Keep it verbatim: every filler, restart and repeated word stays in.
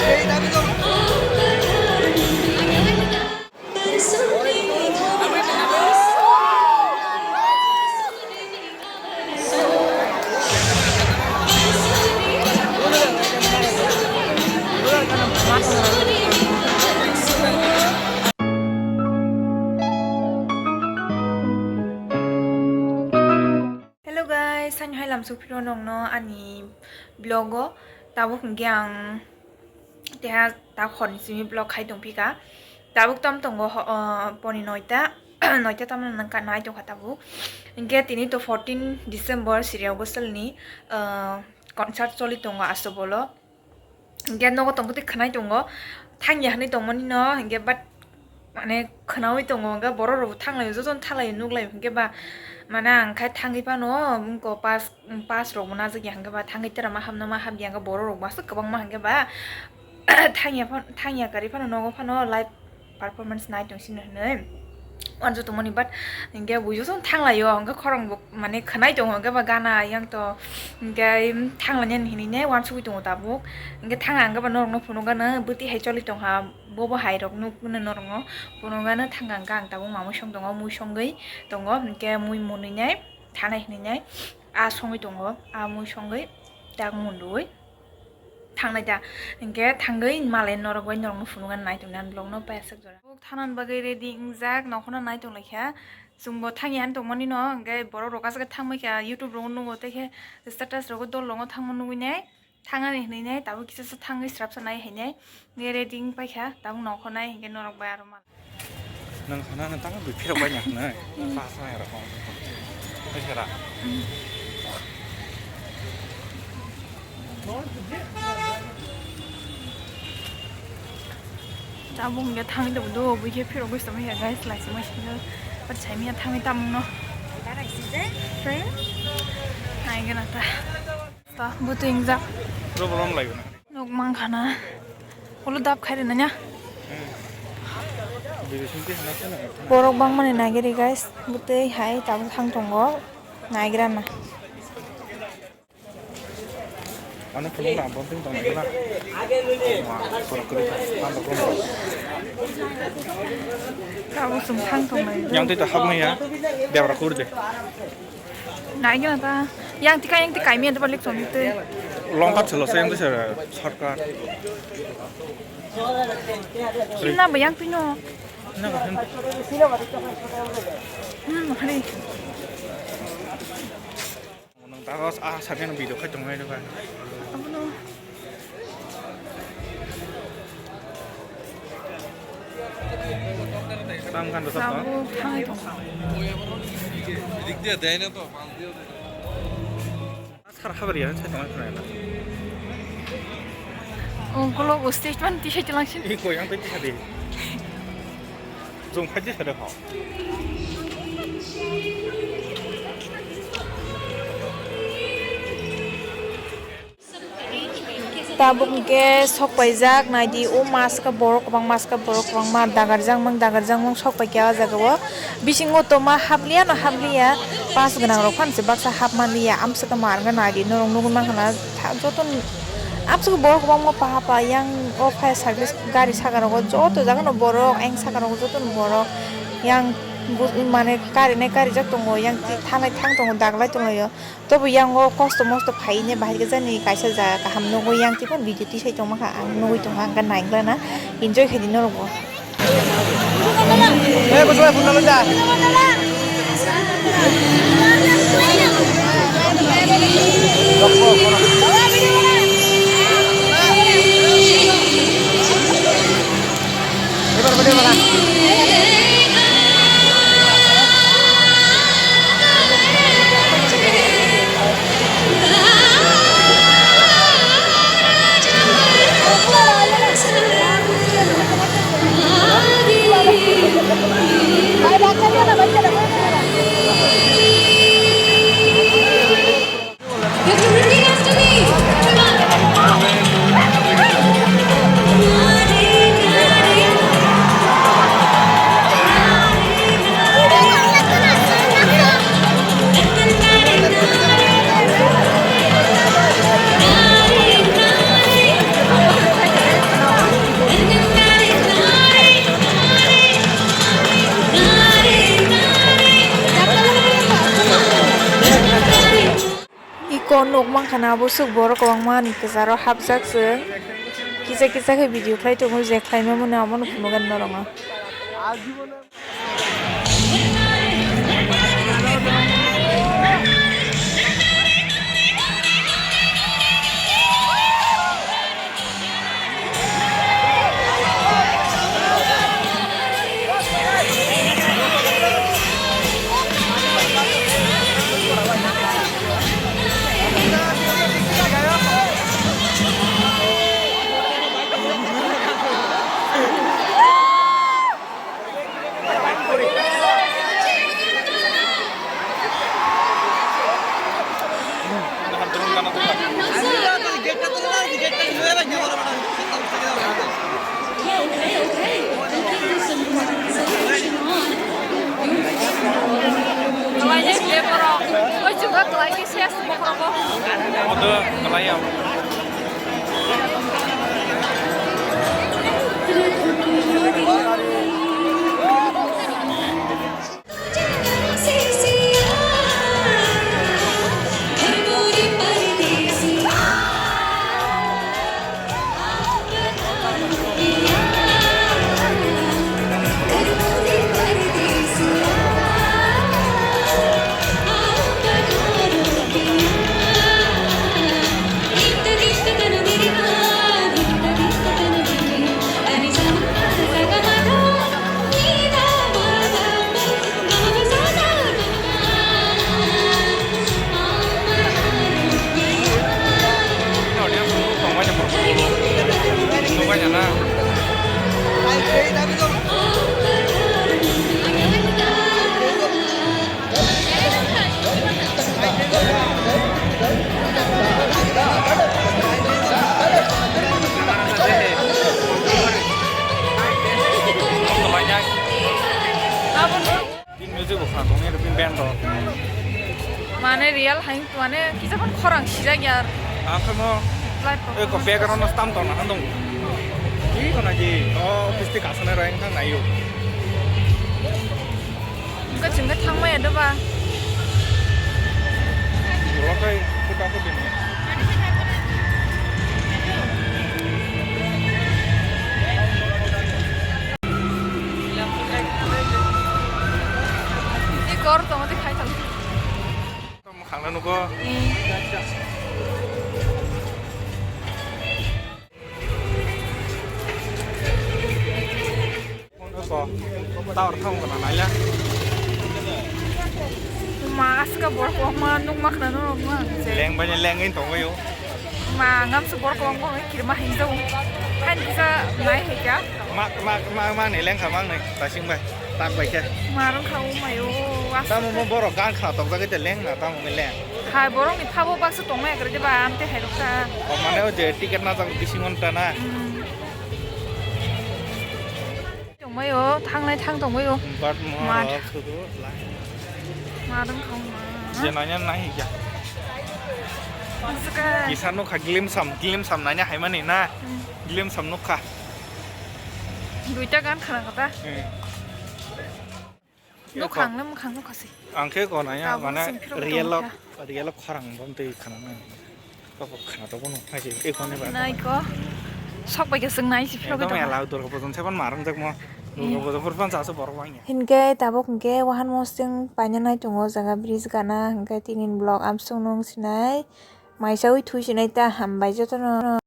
Hello guys, sani hai lamsok phiro nongno ani vlog o. Tabuk hwnkhe ang teha ta horni simi vlog khai tongphika. Tabuk tam tongo ho-, o, poni noita, noita tam nang ka nai tongkha tabuk. Hwnkhe tini to fourteen December, siri August salni, o, concert choli tongo Asobolo. Hingke nogo tongkhe tei khwnai tongo, thangya hinui tongmani no, hingke but, mane, khwnaui tongo, hingke borok rok bo thanglaio, jotono thanglaio, nuklaio, hingke ba, mane, ang khai thangwi phano, wngkha pass, pass rok bo najak ya, hingke ba, thangwi tera ma hapna ma hapya, hingke borok rok bo aswk kwbangma, hingke ba, thangya phan-, thangya karwi phano, nogo phano live performance nai tong sino hinui uansuk tongmani, but hingke buijo song thanglaio, hingke khorang bo mane khwnai tongo, hingke ba gana yang to hingke thanglainani hinui ne uansugui tongo tabuk. Hingke thangna hingke ba norokno phunukgano bwtwi hai choli tongkha, bobo hai rok nukmano norokno phunukgano thangkha, hingke ang tabuk mamui song tongo, mui songwi tongo, hingke mui munui nai thanai hinui nai a songwi tongo, a mui songwi tak munduwi. Thangnai da, hingke thangwi malai norok bai norokno phunukgani nai tongni ani vlogno paisuk jora. Tabuk thanani bagwi ready wngjak, nokhono nai tonglaikha. Chwngbo thangya ani tongmani no, hingke borok rok aswk thangbaikha, YouTube rogo nugo, tei khe status rogo dol rogo thangma nugwi nai, thangnani hinui nai, tabuk kisa sa thangwi srapsa nai hai nai, hingke ready wngpaikha, tabuk nokho nai, hingke norok bai aro mal. Nang sana nang tamo bui phirok bai nang hwnwi. Sa sa ya rok. Bai sara. Tabuk hingke thangwi tongo do, bui khe phirok bai tongma ya guys, laisima sino. But saimiya thangwi tamung no. Nai gana ta. Ta bwtwi wngjak. Problem laibo na. Nok mang khana. Ulo dap khai rwna nya. Biri singti hana khana. Borok bangmani nagiri guys, bwtwi hai tabuk thang tongo. Naigra na. Ano khulum na, bonting tong naigra. Ma, borok kiri ta, ang borok kiri. Tabuk sum thang tong nai. Yang tei ta hapmaya, debra kur de. Nai gana ta. Yang tika yang tikai mi anta balik song te. Long cut selo sayang te sir sarkar. Sina ba yang pino. Na ba hin. Hmm, hari. Nang ta ros a sabi nang video khai tong nai ba. Abono. Tang kan besok to. Sabo thang tong. Sar habar ya, saya tengah tengah. Ongkolo bo statement tisai telangsin. Iko yang tadi tadi. Jong phai di sada ho. Tabuk hingke sok paijak, naidi o maska borok kwbangma, maska borok kwbangma dagarjakmang, dagarjakmang sok paikha o jaga o. Bisingo toma habliya no habliya, pass gwnang rok phano se baksa hap manliya, amswkha ma rwkhe naidi norok nugwi mankha na, joto amswkha borok kwbangma paha pa yang o fire service gari saka rogo joto jaga no borok, ayang saka rogo joto no borok, yang mane karinai karijak tongo, yang thanai thang tongo, daglai tonglaio. Tobo yang o kosto mosto phai ne bahai khe jani kaisa jaga kaham nugwi yang tei phano video tisai tongma kha, ang nugwi tongkha, ang khe naiglana enjoy khaidi norokbo. Mankha na busuk borok kwbangma ni kwcharo hapjak chwng. Kisa kisa khe video khlai tongo, je khlaima mano abono phunukgani norokno. Kalai le ble borok. Oi, chwngno kalai khe ses bokhorogo. Odo kalai ya. Bini music bo khna tongni bini band rok. Mane real hai mane kisa phano khorang sijak ya. Ang khe mo live e ko performance. Background no stam tong na handong. Ki ko na ji o office te kasana rang thang nayo. Ka chingka thang maya doba. Lo kai ko ta ko din. Tei kor tongo tei khai thang. Mwkhang no nugo. Tower thang kana naila. Ma aska borok ma nuk mak na nuk ma. Leng banya leng in tongo yo. Ma ngam su borok ma kirma hinjau. Kan kisa nai hekya. Mak mak mak mak ni leng khamang nai tasing bai. Tak bai khe. Marung kha o mayo. Tamo mo borok gan kha tok jagwi de leng na tamo mi leng. Hai borok ni phabo baksa tong mai kre de ba am te hai rok ta. O mane o je ticket na jak bising on ta na. Hmm. Tong mai o thang nai thang tong mai o. Bat mo Mar. Rok sudu lai. Marung kha o ma. Je nanya nai ya. Kisa nukha glim sam glim sam nanya hai mani na. Hmm. Glim sam nukha. Duita gan khana kata. Hmm. Nukhang na mukhang nukha se. Ang khe gona ya. Tabuk mane sing phirok real tong lok kha. Real lok khorang bom tei khana na. Kok khana to bono phai se e khone ba. Nai ko. Sok bai ke sing nai si phirok. Ekdom tong ya kha. Lau dur ko bojon se ban marang jak mo. Hmm. Dur ko bojon phur pan sa so borok wang ya. Hinkhe tabuk hinkhe wahan mosing paina nai tongo jaga bridge gana hinkhe tinin block amsung nung sinai. Maisawi thui sinai ta hambai jotono.